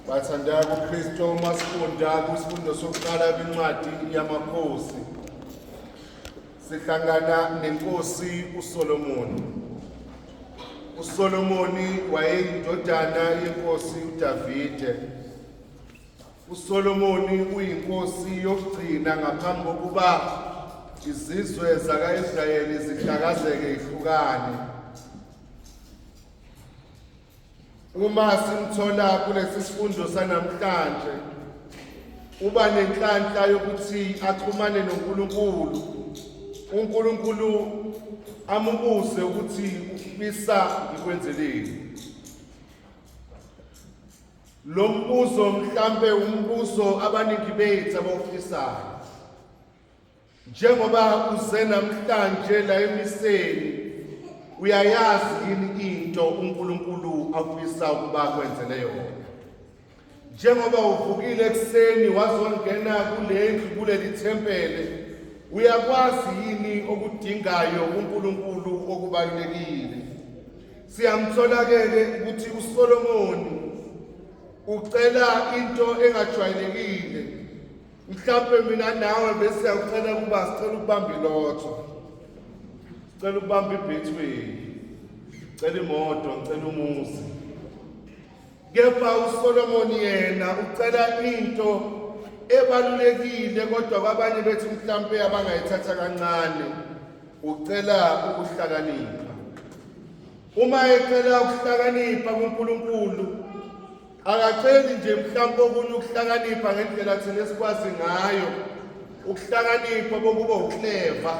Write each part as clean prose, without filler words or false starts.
Bathandeka kuKristu, uma sifunda kwisifundo sokuqala kwincwadi yamakhosi, sihlangana nenkosi uSolomoni. USolomoni wayeyindodana yenkosi uDavide. USolomoni uyinkosi yokugcina ngaphambi kokuba izizwe zaka-Israyeli zihlakazeke ihlukane. Uma simthola kulesi sifundo sanamhlanje, uba nenhlanhla yokuthi axhumane noNkulunkulu. uNkulunkulu amubuze ukuthi ufisa ngikwenzeleni. Lo mbuzo mhlampe umbuzo abaningi bethu abawufisayo. Njengoba uze namhlanje la emiseni, uyayazi yini into uNkulunkulu afisa ukuba kwenzele yona? Njengoba uvukile ekuseni wazongena kule ndlu kuleli thempele, uyakwazi yini okudingayo uNkulunkulu okubalulekile? Siyamthola-ke ke ukuthi uSolomoni ucela into engajwayelekile. Mhlampe mina nawe bese siyacela ukuba sicela ukubamba ilotho. Sicela ukubamba ibetway. Cela imoto, ngicela umuzi. Kepha uSolomon yena ucela into ebalulekile kodwa kwabanye bethi mhlampe abangayithatha kancane. Ucela ukuhlakanipha. Uma ecela ukuhlakanipha kuNkulunkulu Akaceli nje mhlawumbe okunye ukuhlakanipha ngendlela thina esikwazi ngayo. Ukuhlakanipha bokuba ukleva,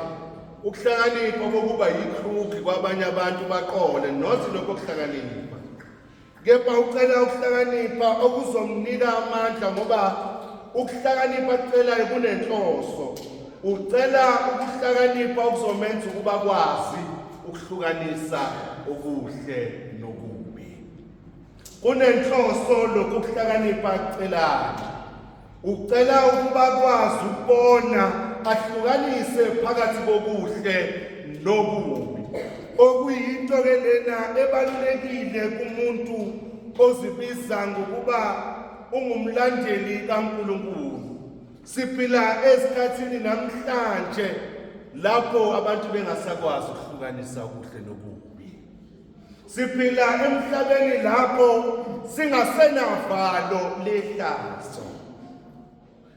ukuhlakanipha bokuba yikrugi kwabanye abantu baqole, not lokho kuhlakanipha. Kepha ucela ukuhlakanipha okuzomnika amandla ngoba ukuhlakanipha akucelayo kunenhloso. Ucela ukuhlakanipha okuzomenza ukuba kwazi ukuhlukanisa okuhle nokubi. Kunenhloso lokhu kuhlakanipha akucelayo. Ucela ukuba akwazi ukubona ahlukanise phakathi kokuhle nokubi. Okuyinto ke lena ebalulekile kumuntu ozibiza ngokuba ungumlandeli kaNkulunkulu. Siphila esikhathini namhlanje lapho abantu bengasakwazi ukuhlukanisa okuhle nokubi. Siphila emhlabeni lapho singasenavalo lehlazo.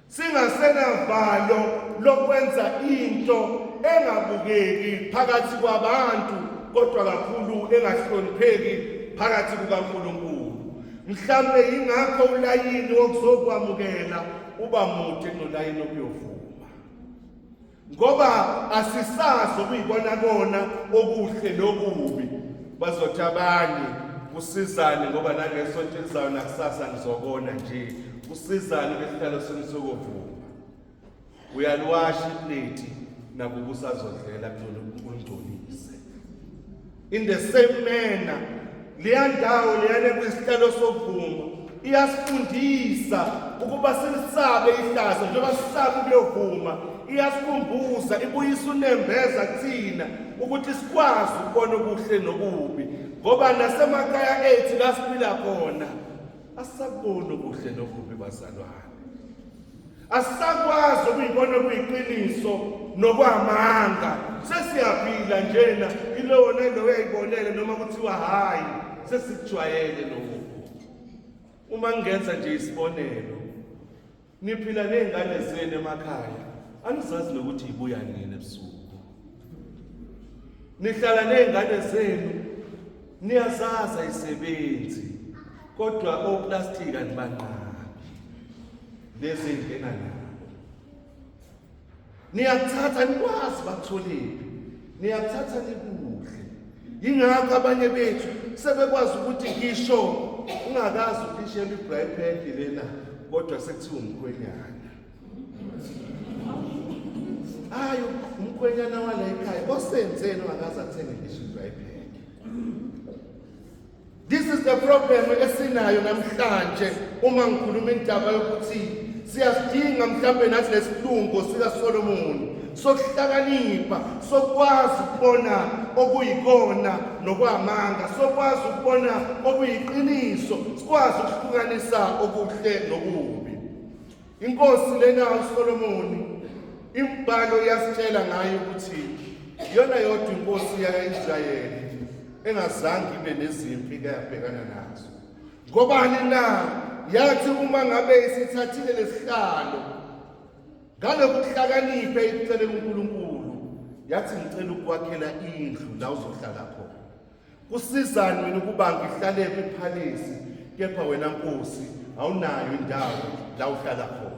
Singasenavalo lokwenza into engabukeki phakathi kwabantu kodwa kakhulu engahlonipheki phakathi kukaNkulunkulu. Mhlambe yingakho ulayini wokuzokwamukela uba mude kunolayini okuyovuma. Ngoba asisazi okuyikona kona okuhle nokubi. Bazothi abanye kusizani ngoba nangesonto elizayo nakusasa ngizobona nje. Kusizani lesihlalo senu sokovuma. Uyaliwasha ipleti nakuba usazodlela kulona ulingcolise. In the same manner, leya ndawo leyana kwisihlalo sokuvuma iyasifundisa ukuba silisabe ihlazo njengoba sisabe ukuyovuma. Iyasikhumbuza, ibuyisa unembeza kuthina ukuthi sikwazi ukubona okuhle nokubi, ngoba nasemakhaya ethu la siphila khona asisakuboni okuhle nokubi bazalwane. Asisakwazi ukuyibona kuyiqiniso nokwamanga. Sesiyaphila njena ilowo nalowo uyayibonela noma kuthiwa hhayi, sesikujwayele lokhu. Uma ngingenza nje isibonelo, niphila ney'ngane zenu emakhaya, anizazi nokuthi ibuya nini ebusuku. Nihlala ney'ngane zenu, niyazazi ayisebenzi, kodwa oplastiki anibanqabi. Lezi ngena nabo. Niyakuthatha nikwazi bakutholephi. Niyakuthatha nikudle. Yingakho abanye bethu sebekwazi ukuthi ngisho ungakazi ukhishela i-braai pack lena kodwa sekuthiwa umkhwenyana. Hayi umkhwenyana wala ekhaya osenzeni ongakaze athenge ngisho i-braai pack. This is the problem esinayo namhlanje uma ngikhuluma indaba yokuthi siyasidinga mhlambe nathi lesilungo sikaSolomon sokuhlakanipha sokwazi ukubona okuyikona nokwamanga, sokwazi ukubona okuyiqiniso, sikwazi ukuhlukanisa okuhle nokubi. Inkosi lena uSolomoni, imbhalo iyasitshela ngayo ukuthi iyona yodwa inkosi yaka-Israyeli engazange ibe nezimpi eyabhekana nazo. Ngobani na? Yathi uma ngabe isithathile lesihlalo ngalokhu kuhlakaniphe icele kuNkulunkulu, yathi ngicela ukwakhela indlu la uzohlala khona. Kusizani mina ukuba ngihlale kwiphalisi kepha wena Nkosi awunayo indawo la uhlala khona.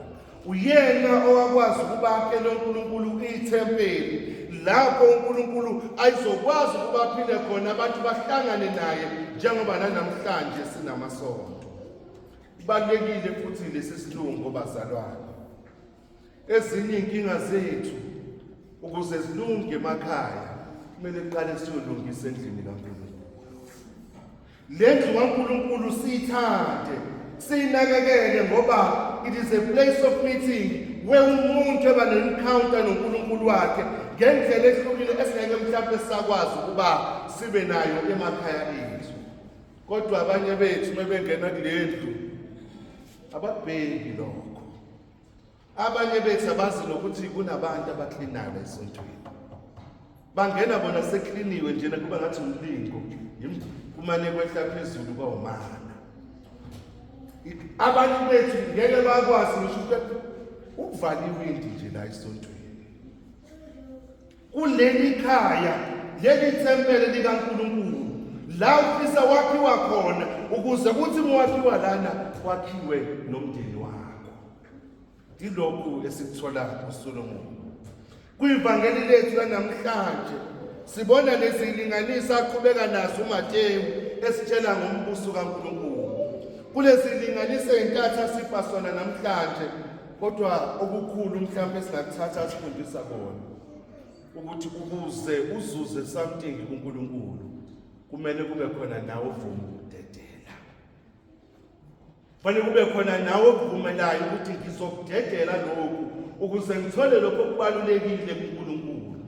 Uyena owakwazi ukuba akhele uNkulunkulu ithempeli lapho uNkulunkulu ayizokwazi ukuba aphile khona, abantu bahlangane naye njengoba nanamhlanje sinamasonto. Kubalulekile futhi lesi silungu, bazalwane. Ezinye inkinga zethu ukuze zilunge emakhaya kumele kuqale siyolungisa endlini kaNkulunkulu. Le ndlu kaNkulunkulu siyithande, siyinakekele ngoba it is a place of meeting where umuntu eba ne-encounter noNkulunkulu wakhe ngendlela ehlukile esingeke mhlawumbe sakwazi ukuba sibe nayo emakhaya ethu. Kodwa abanye bethu mebengena kule ndlu abakubheki lokho. Abanye bethu abazi nokuthi kunabantu abaklinayo esontweni. Bangena bona sekliniwe njena, kuba ngathi umlingo kumane kwehla phezulu kwawumana. Abanye bethu ngeke bakwazi ngisho ukuvala iwindi nje la esontweni. Kuleli khaya, leli thempeli likaNkulunkulu la ufisa wakhiwa khona, ukuze kuthi muwakhiwa lana kwakhiwe nomndeni wakho. Ilokhu esikuthola kuSolomon. Kwivangeli lethu lanamhlanje sibona lezi linganiso aqhubeka nazo uMateyu esitshela ngombuso kaNkulunkulu. Kulezi linganiso ezintathu asipha sona namhlanje, kodwa okukhulu mhlawumbe esingakuthatha asifundisa kona ukuthi ukuze uzuze something kuNkulunkulu kumele kube khona nawe uvuma ukudedela. Fanele kube khona nawe okuvumelayo ukuthi ngizokudedela lokhu ukuze ngithole lokho okubalulekile kuNkulunkulu.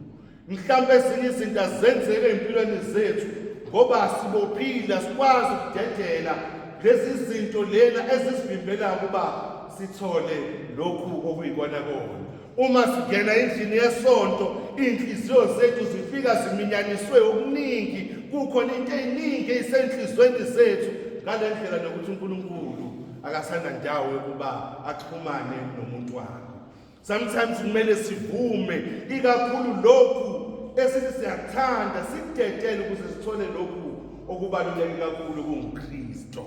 Mhlawumbe ezinye izinto azenzeke empilweni zethu ngoba sibophile, asikwazi ukudedela lezi zinto lena ezisivimbela ukuba sithole lokhu okuyikona kona. Uma singena endlini yesonto, iy'nhliziyo zethu zifika ziminyaniswe okuningi, kukhona into eyiningi eyisenhliziyweni zethu ngale ndlela nokuthi uNkulunkulu akasanandawo yokuba axhumane nomuntu wakhe. Sometimes kumele sivume ikakhulu lokhu esithi siyakuthanda, sikudedele ukuze sithole lokhu okubaluleke kakhulu kunguKristu.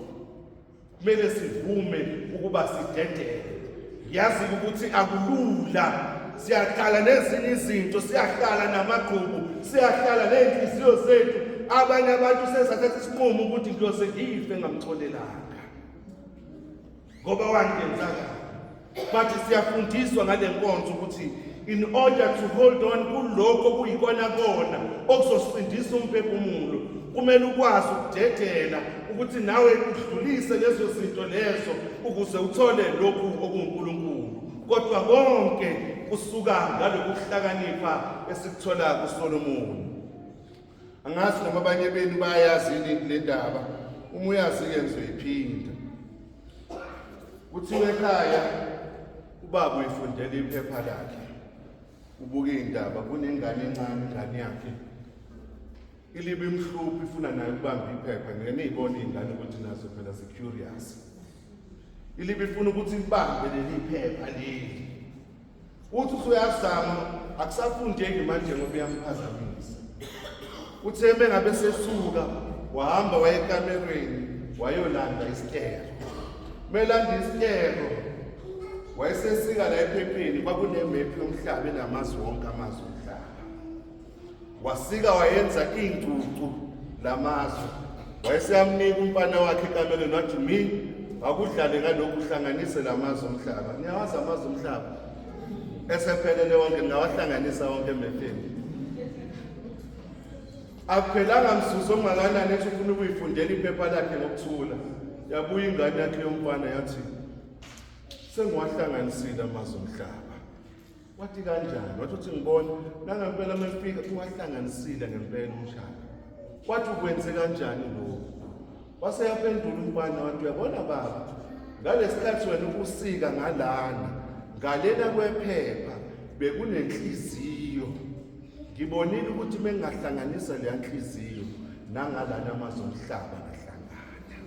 Kumele sivume ukuba sidedele. Ngiyazi ukuthi akulula, siyahlala nezinye izinto, siyahlala namagqubu, siyahlala ney'nhliziyo zethu. Abanye abantu sesathatha isinqumo ukuthi ngiyose ngife ngamxolelanga ngoba wangenza kabi. But siyafundiswa ngale nkonzo ukuthi in order to hold on kulokho okuyikona kona okuzosindisa umphefumulo, kumele ukwazi ukudedela ukuthi nawe udlulise lezo zinto lezo ukuze uthole lokhu okuNkulunkulu. Kodwa konke kusuka ngalokhu kuhlakanipha esikuthola kuSolomoni. Angazi noma abanye benu bayayazi yini le ndaba. Uma uyazi-ke ngizoyiphinda. Kuthiwa ekhaya ubaba uyifundela iphepha lakhe, ubuka iy'ndaba, kunengane encane, ingane yakhe ilibe imhluphi, ifuna nayo ukubamba iphepha. Ngeke niyibone iy'ngane ukuthi nazo phela zi-curious. Ilibe ifuna ukuthi ibambe leli phepha leli. Uthi usuyazama, akusafundeki manje ngoba uyamphazamisa. Uthe mengabe sesuka wahamba waye ekamerweni wayolanda isikero. Melanda isikero wayesesika la ephepheni, kwakunemephu yomhlaba enamazwe wonke, amazwe omhlaba. Wasika wayenza ingcucu lamazwe, wayeseyamnika umfana wakhe ekamelweni, wathi mi akudlale ngalokhu, uhlanganise lamazwe omhlaba. Niyawazi amazwe omhlaba esephelele wonke, ningawahlanganisa wonke emepheni. Akuphelanga mzuzu ongakanani ethi ufuna ukuyifundela iphepha lakhe ngokuthula, yabuya ingane yakhe yomfana yathi sengiwahlanganisile amazwe omhlaba. Wathi kanjani? Wathi uthi ngibona nangempela mefika uwahlanganisile ngempela umshana. Wathi ukwenze kanjani lokho? Wase yaphendula umfana wathi uyabona baba, ngalesikhathi wena ukusika ngalana, ngalena kwephepha bekunenhliziyo. Ngibonile ukuthi mengingahlanganisa leya nhliziyo nangalana amazwe omhlaba ngahlangana.